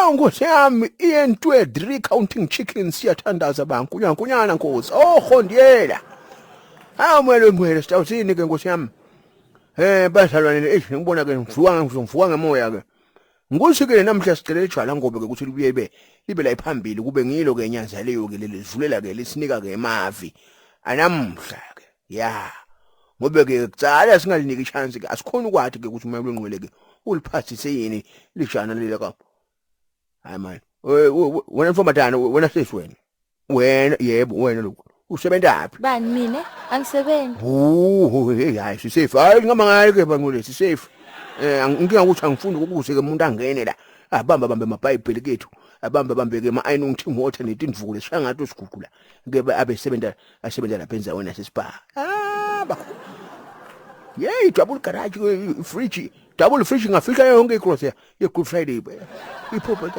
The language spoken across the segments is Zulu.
Hawu Nkosi yami, iyentwe 3 counting chickens, siyathandaza bankunyana nkunyana Nkosi. Oh khondiyela. Hawu mwele mwele, sitawuthini ke Nkosi yami? Bazalwane, eish, ngibona ke ngivuka, ngivuka ngemoya ke. Ngikuthi ke namhla sicela ijwala ngobe ke ukuthi libuye be libe la phambili, kube ngilo ke nyanzaleyo ke lelivulela ke lisinika ke emavi anamhla ke. Ya. Ngobe ke kucala singaliniki ichance ke, asikhona ukwathi ke ukuthi umoya longcwele ke uliphathise yini lijana leli ka. Hayi man. Wena mfombatana, wena sisi wena. Wena, yebo wena lokho. Usebenza phi? Bani mina? Angisebenzi. Oh, hey, hayi sisafe. Hayi ngamangale ke bangule sisafe. Inkinga ukuthi angifuni ukuze ke umuntu angene la. Abamba bambe amabhayibheli kethu. Abamba bambe ke ama anointing water netinvuku leshangathi usiguqula. Ke abe sebenza asebenza lapha endaweni yasesipa. Ah, ba. Yey, double garage, fridge, double fridge ngafihla yonke icross ya. Ye Good Friday. Iphupho.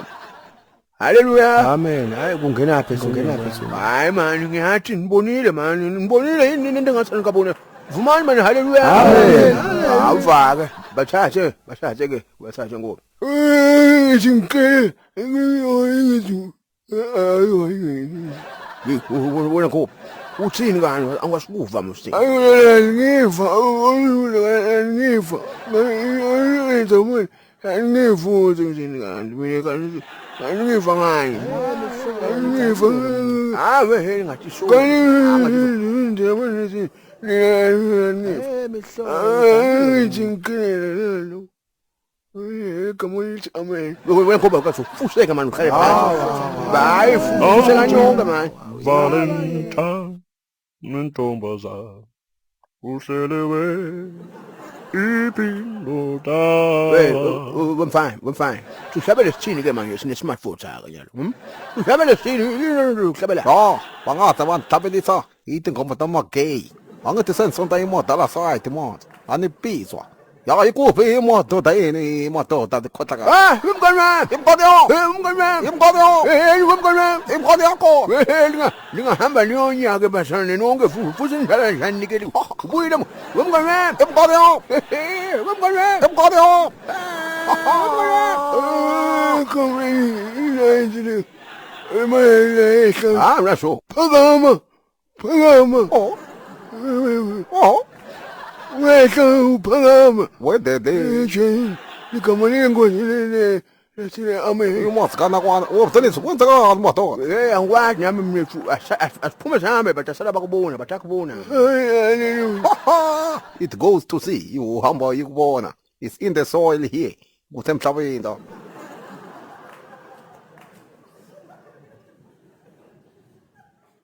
Haleluya. Amen. Hayi kungena phi, kungena phi. Hayi man, ngiyathi nibonile man, nibonile yini into engathi ngikabona. Vumani man, haleluya. Amen. Awuvake, bathathe, bathathe ke, bathathe ngoba. Ngicela wena ngoba uthini kani angasikuva msi. Angiva, angiva. Angiva ukuthi ngani mina kanti angiva ngani. Angiva. Ah we ngathi so. Kanti Wena ngoba kathi ufuseka manje uhlale phansi. Hayi fuseka nyonke manje. Valentine nentombazana uhlelewe ipindoda. Hey, wemfana, wemfana. Sihlabele sithini ke manje sine smartphone saka njalo. Sihlabele sithini uhlabela. Ja, bangathi bangihlabelisa ithi ngoma tama-gay. Angithi senisonta imoto la side manje. Anibizwa. Ya ikuphi imoto yini imoto dikhohlakala. Ah, umngane wami. Imkhono yakho. Umngane wami. Imkhono yakho. Umngane wami. Imkhono yakho. Ningahamba niyonyaka bazalwane nonke futhi nidlala njani nikeli. Ubuyile umngane wami. Imkhono yakho. Umngane wami. Imkhono yakho. Ah, naso. Phakama. Phakama. Oh. Oh. Wehla uphakama. Wedede. Igama lenkosi lele lesile amen. Umasikana kwana. Wobudeliso kwenzeka imoto. Angikwazi nami mnethu asiphume sihambe batasala bakubona batakubona. It goes to see uhamba ikubona. It's in the soil here. Kusemhlabeni.